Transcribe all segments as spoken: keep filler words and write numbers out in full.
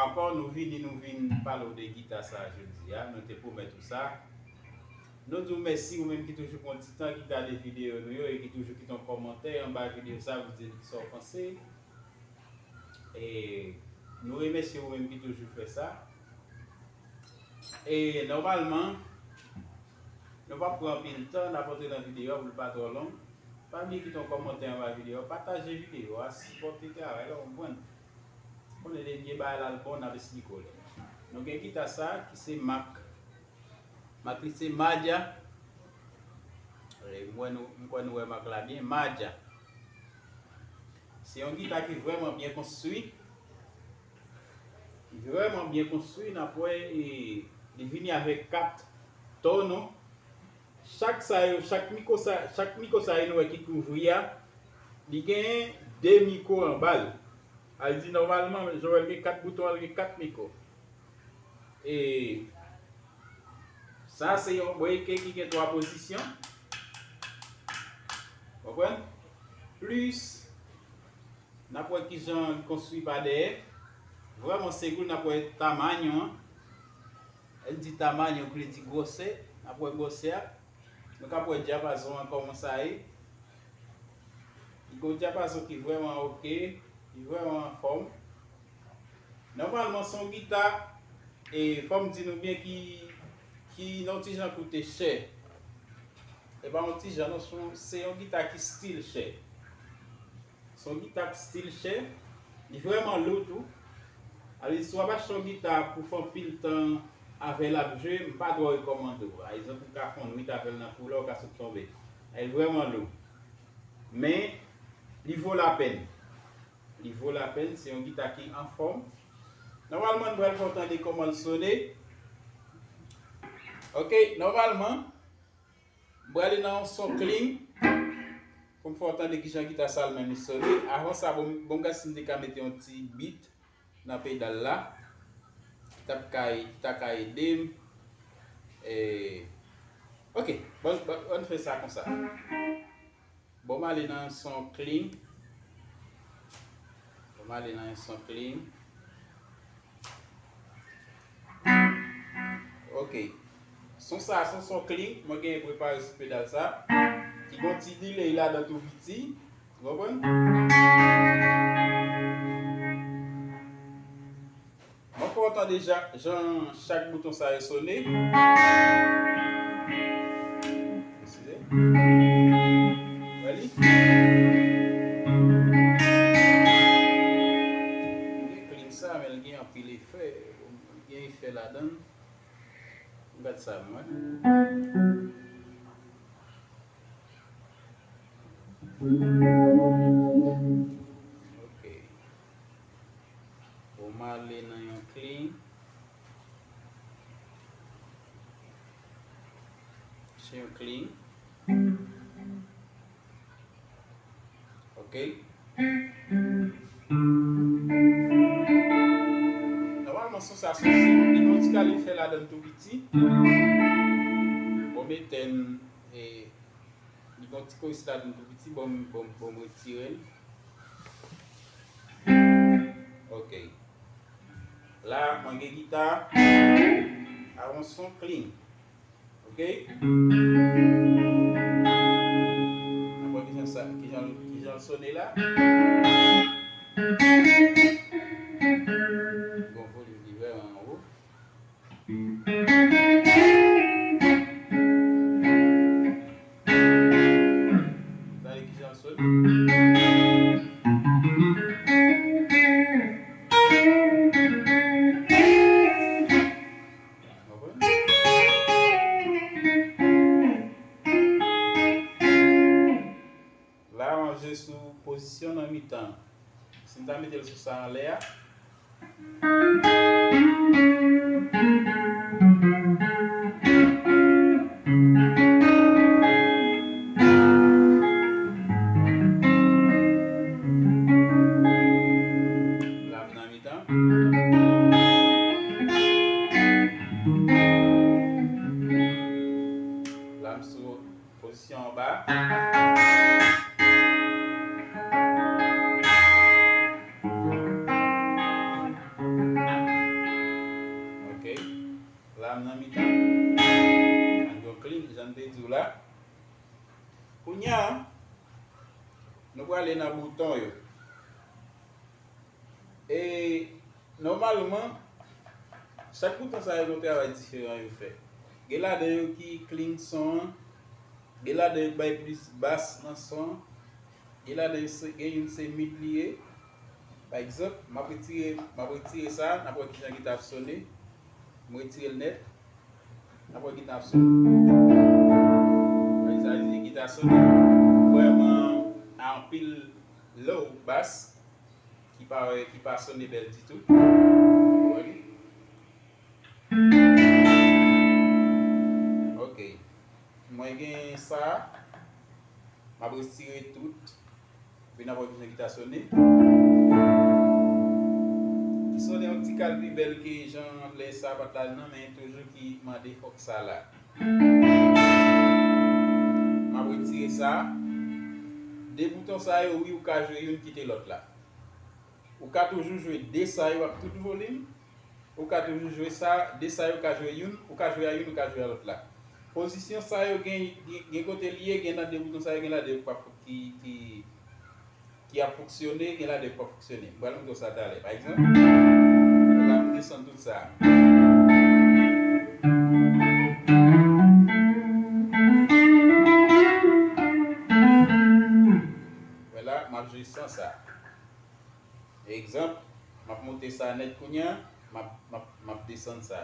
Ankò, nou vini, nou vin pale w de gita sa a jodi a. Nou te pwomèt ou sa. Nou di w mèsi, ou menm ki toujou pran ti tan, ki gade videyo nou yo e ki toujou kite yon kòmantè anba videyo sa a pou di n kisa w panse. E nou remèsye ou menm ki toujou fè sa. E nòmalman, nou p ap pran anpil tan, n ap antre nan videyo a pou l pa twò long. Pa bliye kite yon kòmantè anba videyo a, pataje videyo a, sipòte travay la, w konprann. Konnen depi bagay la al bon, n ap esplike w lè. Nou gen gita sa a ki se mak. Mak li se Madja. E, m wè nou, m kwè nou wè mak la byen. Madja. Se yon gita ki vrèman byen konstwi. Vrèman byen konstwi, n ap wè, e, li vini avèk kat tono. Chak sa yo, chak mikwo sa, chak mikwo sa yo nou wè ki kouvri a, li genyen de mikwo anba l. Sa vle di, nòmalman, Joel gen kat bouton, l gen kat mikwo. E sa se yon breaker ki gen twa pozisyon. Konprann? Plis, n ap wè kijan li konstwi pa dèyè. Vrèman, se koul, n ap wè tamanyo an. Lè n di tamanyo, ki vle di gwosè. N ap wè gwosè a. Nou ka wè dyapazon an kòman sa ye. Li gen yon dyapazon ki vrèman oke, li vrèman anfòm. Nòmalman, se yon gita, e fò m di nou byen, ki, ki nan yon ti jan koute chè. E pa yon ti jan, non, se yon, se yon gita ki still chè. Se yon gita k still chè, li vrèman lou tou. Sa vle di, si w ap achte yon gita pou fè anpil tan avè l ap jwe, m pa twò rekòmande w. Pa egzanp, ou ka fè yon nwit avè l nan koulè, ou ka sot tonbe. Li vrèman lou. Men, li vo lapèn. Li vo lapèn, se yon gita ki anfòm. Nòmalman, nou pral fè w tande kòman l sone. Oke, nòmalman, m prale nan yon son clean pou m fè w tande kijan gita sa l menm li sone. Avan sa, bon, bon, gad si m te ka mete yon ti beat nan pedal la. T ap ka, ta ka ede m. E, oke, bon, bon, ann fè sa konsa. Bon, m ale nan yon son clean. Bon, m ale nan yon son clean. Oke. Son sa, son, son clean. Mwen genyen prepare sou pedal sa. Ki gon ti delay ladan tou piti. Ou konprann? Mwen fè w tande jan, jan chak bouton sa yo sone. Eskize. Wè li? Li clean sa, men l gen anpil efè. Gen efè ladan l. Gad sa, mwen. Ok. Bon, m ale nan yon clean. Se yon clean. Ok. Nòmalman, son sa, son si, li gon ti kalifè ladan l tou piti. Bon, m etèn, e, li gon ti koris ladan l tou piti. Bon, bon, bon, m retire l. Ok. La, mwen gen gita a yon son clean. Ok? N ap wè kijan sa, kijan, kijan l sone la. Bon, volim li vrèman wo. Gade kijan l sone. La, mwen jwe sou pozisyon nan mitan. Si m ta mete l sou sa anlè a. La, m nan mitan. La, m sou pozisyon anba. La m nan mitan. An yon clean, jan m te di w la. Kounye a, nou prale nan bouton yo. E nòmalman, chak bouton sa yo gen yon travay diferan yo fè. Gen ladan yo ki clean son an, gen ladan yo k bay plis bas nan son an, gen ladan yo se, gen youn se mid li ye. Pa egzanp, m ap retire, m ap retire sa, n ap wè kijan gita ap sone. M retire l nèt. N ap wè gita ap sone. Wè sa vle di gita sone vrèman anpil low bass ki pa, ki pa sone bèl ditou. Wè li. Ok. Mwen gen sa. M ap retire tout. Epi n ap wè kijan gita sone. Li sone yon ti kal pi bèl ke jan lè sa pa t la nan, men toujou ki mande fòk sa la. M ap retire sa. De bouton sa yo, wi, ou ka jwe youn kite lòt la. Ou ka toujou jwe de sa yo ak tout volim. Ou ka toujou jwe sa, de sa yo ka jwe youn, ou ka jwe a youn, ou ka jwe a lòt la. Pozisyon sa yo gen, gen, gen kote li ye, gen nan de bouton sa yo, gen ladan yo k pa, ki, ki, ki ap fonksyone, gen ladan yo k pa fonksyone. M pral montre w sa talè. Pa egzanp, la m desann tout sa. Wè la, m ap jwe san sa. Egzanp, m ap monte sa nèt kounye a, m ap, m ap, m ap desann sa.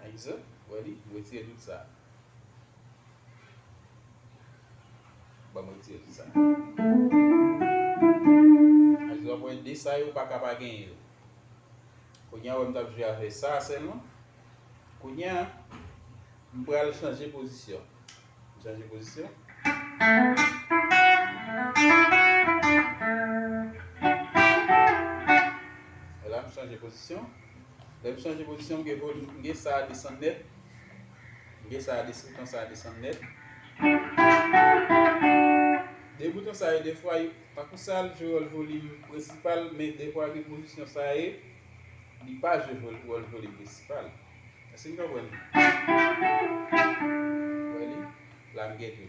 Egzanp, wè li, m retire tout sa. Ban mwen retire tout sa. Alò, w ap wè de sa yo pa ka pa genyen yo. Kounye a, wè m t ap jwe avè sa sèlman. Kounye a, m pral chanje pozisyon. M chanje pozisyon. E la, m chanje pozisyon. Lè m chanje pozisyon, m gen volim, m gen sa a desann nèt. M gen sa a desann, sa a desann nèt. De bouton sa yo, defwa, yo, tankou sa, l jwe wòl volim prensipal, men defwa, gen pozisyon sa ye, li pa jwe vòl-, wòl volim prensipal. Èske n konprann? Wè li? La m gen tou.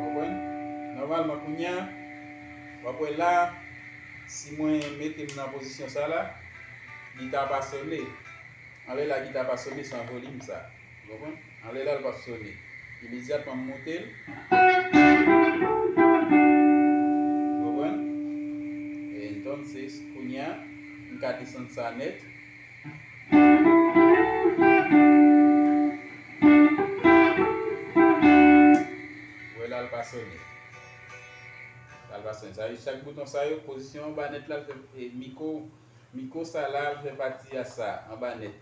Konprann? Nòmalman, kounye a, w ap wè la, si mwen mete m nan pozisyon sa la, gita pa sone. Anlè la, gita pa sone san volim sa. Ou konprann? Anlè la, l p ap sone. Imedyatman, m monte l. Ou konprann? E entonces, kounye a, m ka desann sa nèt. Wè la l pa sone. La l pa sone. Sa vle di chak bouton sa yo, pozisyon anba nèt la, l fè, e, mikwo, mikwo sa la, l fè pati a sa, anba nèt.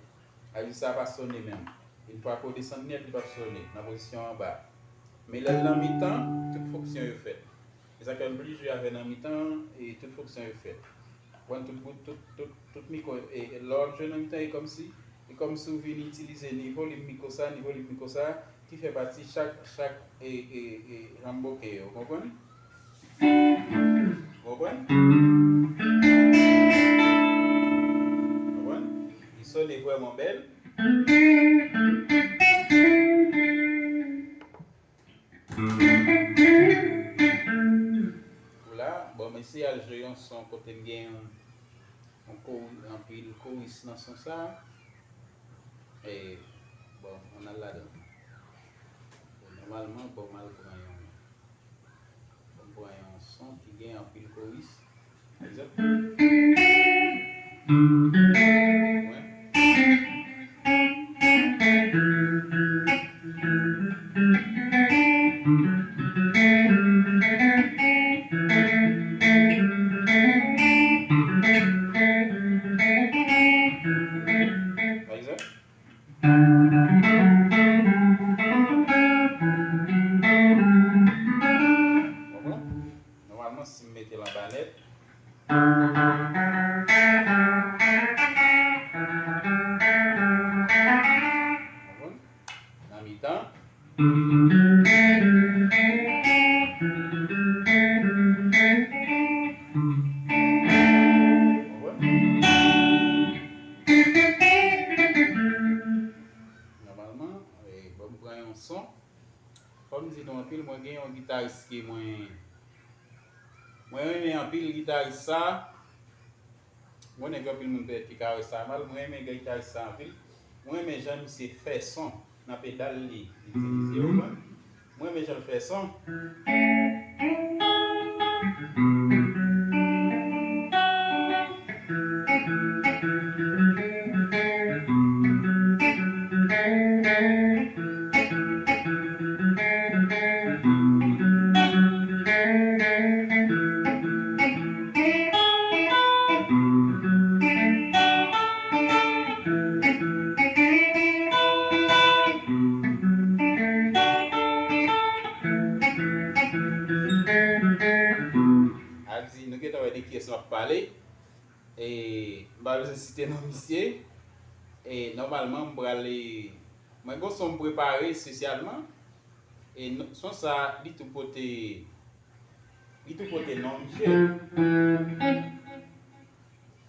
Sa vle di sa pa sone menm. Yon fwa ke w desann nèt, li p ap sone nan pozisyon anba. Men lè l nan mitan, tout fonksyon yo fèt. Se sa k fè m plis jwe avè nan mitan, e tout fonksyon yo fèt. Konprann? Tout bout, tout, tout, tout mikwo, e, e lè w ap jwe nan mitan, e kòmsi, e kòmsi w vin itilize ni volim mikwo sa, ni volim mikwo sa, ki fè pati chak, chak, e, e, e, jan bokè yo, konprann? Konprann? Konprann? Li sone vrèman bèl. Pou la, bon, m eseye al jwe yon son kote m gen yon, yon ko-, anpil koris nan son sa. E, bon, ann al ladan. Bon, nòmalman, bon, m al pran yon, bon, m pran yon son ki gen anpil koris. Egzanp. Mwen. Pa egzanp. Konprann? Nòmalman, si m mete l anba nèt. Konprann? Nan mitan. Konprann? Nòmalman, e, bon, m pran yon son. Fò m di nou anpil, mwen gen yon gitaris ke mwen, mwen renmen anpil gitaris sa. Mwen konnen gen anpil moun pètèt ki ka wè sa mal, mwen renmen gitaris sa anpil. Mwen renmen jan misye fè son nan pedal li itilize yo, konprann? Mwen renmen jan l fè son. A di, nou gentan wè de kiyès m ap pale. E, m pa bezwen site non misye. E, nòmalman, m prale, mwen gon son m prepare espesyalman. E, n-, son sa, li tou pote, li tou pote non misye.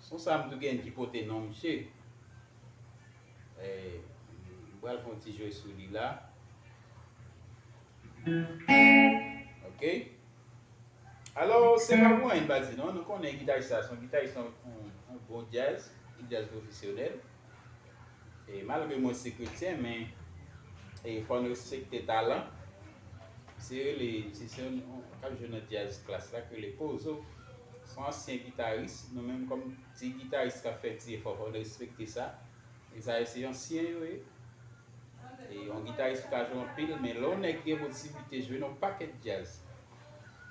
Son sa, m tou gen ki pote non misye. E, m pral fè yon ti jwe sou li la. Ok. Alò, se pa pou anyen m pa di non, nou konnen gitaris sa, se yon gitaris, yon, yon, yon bon djaz, li djaz pwofesyonèl. E malgre mwen se kretyen, men, e, fò n respekte talan. Se rele, se, se yon, yon, k ap jwe nan djaz klas la, k rele Pozo. Se yon ansyen gitaris, nou menm kòm ti gitaris k ap fè ti efò, fò n respekte sa. E sa yo se ansyen yo ye. E yon gitaris ou ka jwe anpil, men lè yon nèg gen posiblite jwe nan yon pakèt djaz.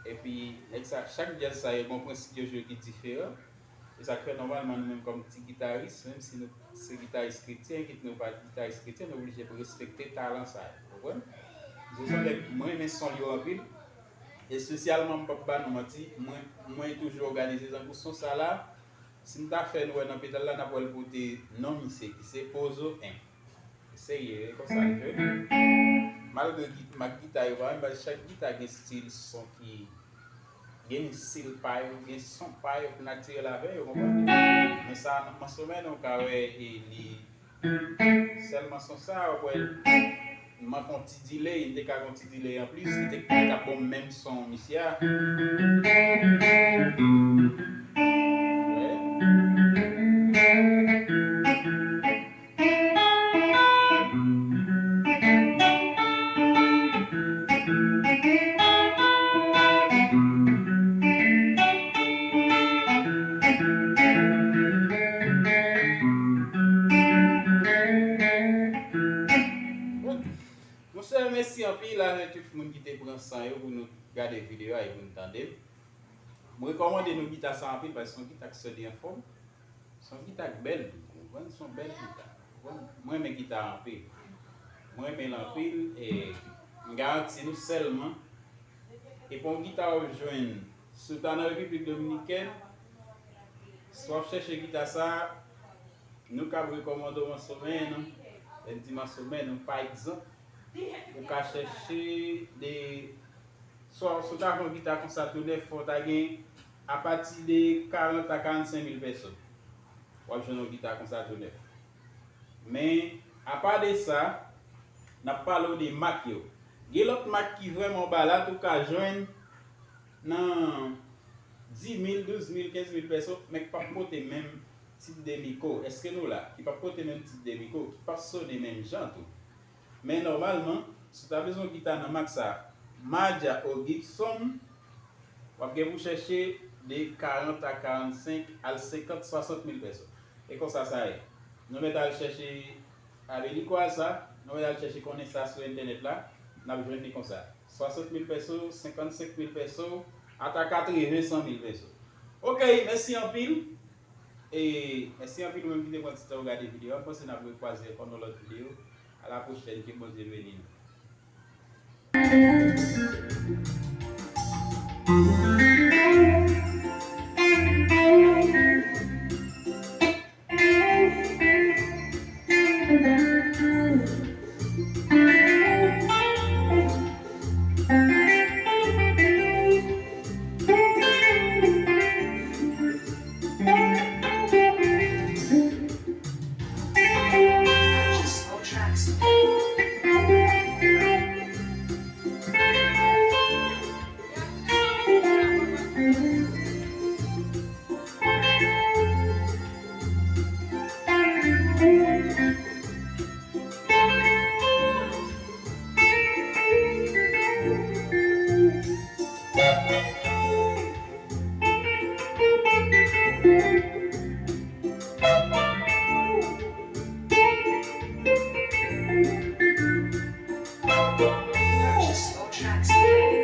Epi, nèg sa, chak djaz sa yo gen yon prensip yo jwe ki diferan. E sa k fè nòmalman nou menm kòm ti gitaris, menm si nou se gitaris kretyen, kit nou pa gitaris kretyen, nou oblije pou respekte talan sa yo. Konprann? Zozan nèg, mwen renmen son l yo anpil. Espesyalman, m p ap ba nou manti, mwen, mwen toujou òganize tankou son sa la. Si m ta fè n wè nan pedal la, n ap wè l pote non misye ki se Pozo en. Serye, e konsa l jwe. Malgre git-, mak gita yo pa menm, paske chak gita gen stil son ki, gen stil pa yo, gen son pa yo ki natirèl avè yo, konprann? Men sa, nan Mansomè, nou ka wè, e li, sèlman son sa, w ap wè, m ap fè yon ti delay, m te ka fè yon ti delay anplis, li te, li t ap ban m menm son misye a. Wè. Monchè, mèsi anpil avèk tout moun ki te pran san yo pou nou gade videyo a e pou nou tande l. Mwen rekòmande nou gita sa anpil paske se yon gita ki sòti anfòm. Se yon gita k bèl tou, ou konprann? Se yon bèl gita. Ou konprann? Mwen renmen gita anpil. Mwen renmen l anpil, e m garanti nou sèlman, e pa yon gita w ap jwenn, si w ta nan Repiblik Dominikèn, si w ap chèche gita sa, nou kab rekòmande w Mansomè, non? Lè n di Mansomè, non, pa egzanp, ou ka chèche de, swa, si w ta jwenn yon gita konsa tou nèf, fò w ta gen apati de karant a karannsenk mil pèso. W ap jwenn yon gita konsa tou nèf. Men, apa de sa, n ap pale w de mak yo. Gen lòt mak ki vrèman ba la tou, ou ka jwenn nan dis mil, douz mil, kenz mil pèso, men k p ap pote menm tip de mikwo. Èske nou la? Ki p ap pote menm tip de mikwo, ki p ap sone menm jan tou. Men nòmalman, si w ta bezwen yon gita nan mak sa, Marshall ou Gibson, w ap gen pou chèche de karant a karannsenk al senkant, swasant mil pèso. E konsa sa ye. Nou mèt al chèche, ale li kwa sa, nou mèt al chèche konnen sa sou entènèt la, n ap jwenn li konsa. Swasant mil pèso, senkannsenk mil pèso, ata katreven, san mil pèso. Ok, mèsi anpil. E mèsi anpil ou menm ki te pran ti tan ou gade videyo a. M panse n ap rekwaze ankò nan lòt videyo. A la pwochèn, ke Bondye beni nou. Purchase all tracks today.